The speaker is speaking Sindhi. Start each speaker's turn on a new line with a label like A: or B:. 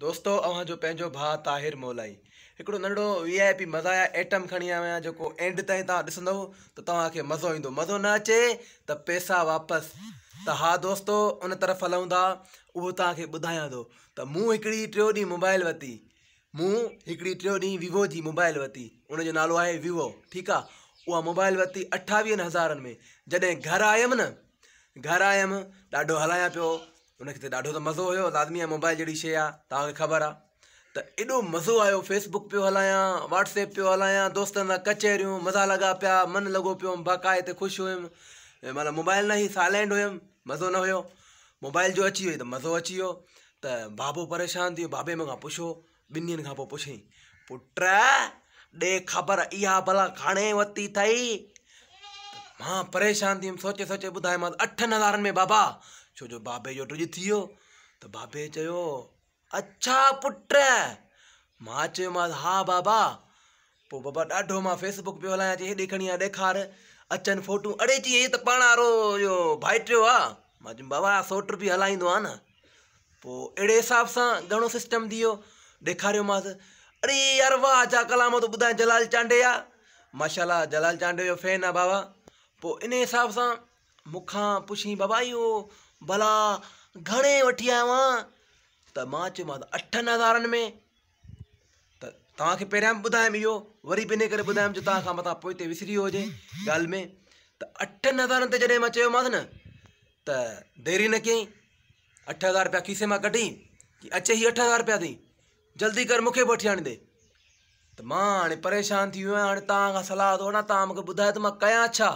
A: دوستو اوهان جو پنهنجو ڀاء طاهر مولائي هڪڙو ننڍڙو وي آء پي مزايا ايٽم کڻي آيو آهيان جيڪو اينڊ تائين توهان ڏسندو ته توهان کي مزو ايندو مزو نه اچي ته پيسا واپس ته ها دوستو ان طرف هلون ٿا اهو توهان کي ٻڌايان ٿو ته مون هڪڙي ٽيو ڏينهن موبائل ورتي مون هڪڙي ٽيو ڏينهن ويوو جي موبائل ورتي ان جو نالو آهي ويوو ٺيڪ آ اها موبائل ورتي اٺاويهن هزارن ۾ جڏهن گهر آيم نه گهر آيم ڏاڍو هلايان پيو ان کي ته ڏاڍو ته مزو هيو لازمي آهي موبائل جهڙي شيء آهي توهان کي خبر آهي ته ايڏو مزو آيو فيس بڪ پيو هلايان واٽس ايپ پيو هلايان دوستن سان ڪچهريون مزا لڳا پيا من لڳو پيو هيم باقاعده خوش هيم معنيٰ موبائل نه هئي سائلينٽ هيم مزو نه هيو موبائل جو اچي وئي ته مزو اچي ويو ته بابو پريشان ٿي ويو بابي مون کان پڇيو ٻن ڏينهن کان پوء پڇيائين، پٽ! ڏي خبر اها بلا گهڻي ورتي اٿئي؟ ته مان پريشان ٿي ويم، سوچي سوچي ٻڌايومانس، اٺن هزارن ۾ بابا! ڇو جو بابي جو ڊڄ ٿي ويو ته بابي چيو، اڇا پٽ! مان چيومانس، ها بابا! پوء بابا ڏاڍو مان فيس بڪ پيو هلايان، چي هيڏي کڻي آ ڏيکار، اچن فوٽو، اڙي چي هي ته پاڻ وارو اهو ڀائٽيو آ، مان چيم بابا سوٽ به هلائيندو آ نه. پوء اهڙي حساب سان گهڻو سسٽم ٿي ويو ڏيکاريومانس اڙي يار واهه ڇا ڪلام ٿو ٻڌائين جلال چانڊيي آ ماشاءالله جلال چانڊيي جو فين آ بابا پوء ان حساب سان مون کان پڇيائين بابا اهو ڀلا گهڻي وٺي آيو آن ته مان چيومانس اٺن هزارن ۾ ته توهان کي پهريان به ٻڌايم اهو وري به ان ڪري ٻڌايم جو توهان کان متان پوئتي وسري ويو هجي ڳالهه ۾ ته اٺن هزارن تي جڏهن مان چيومانس نه ته دير ئي نه ڪيائين 8000 رپيا کيسي مان ڪڍي چي اچي هي 8000 رپيا اٿئي جلدي ڪر مونکي به وٺي آڻي ڏي ته مان هاڻي پريشان ٿي ويو آهيان هاڻي توهان کان صلاح ٿو وٺان توهان مونکي ٻڌايو ته مان ڪيان ڇا؟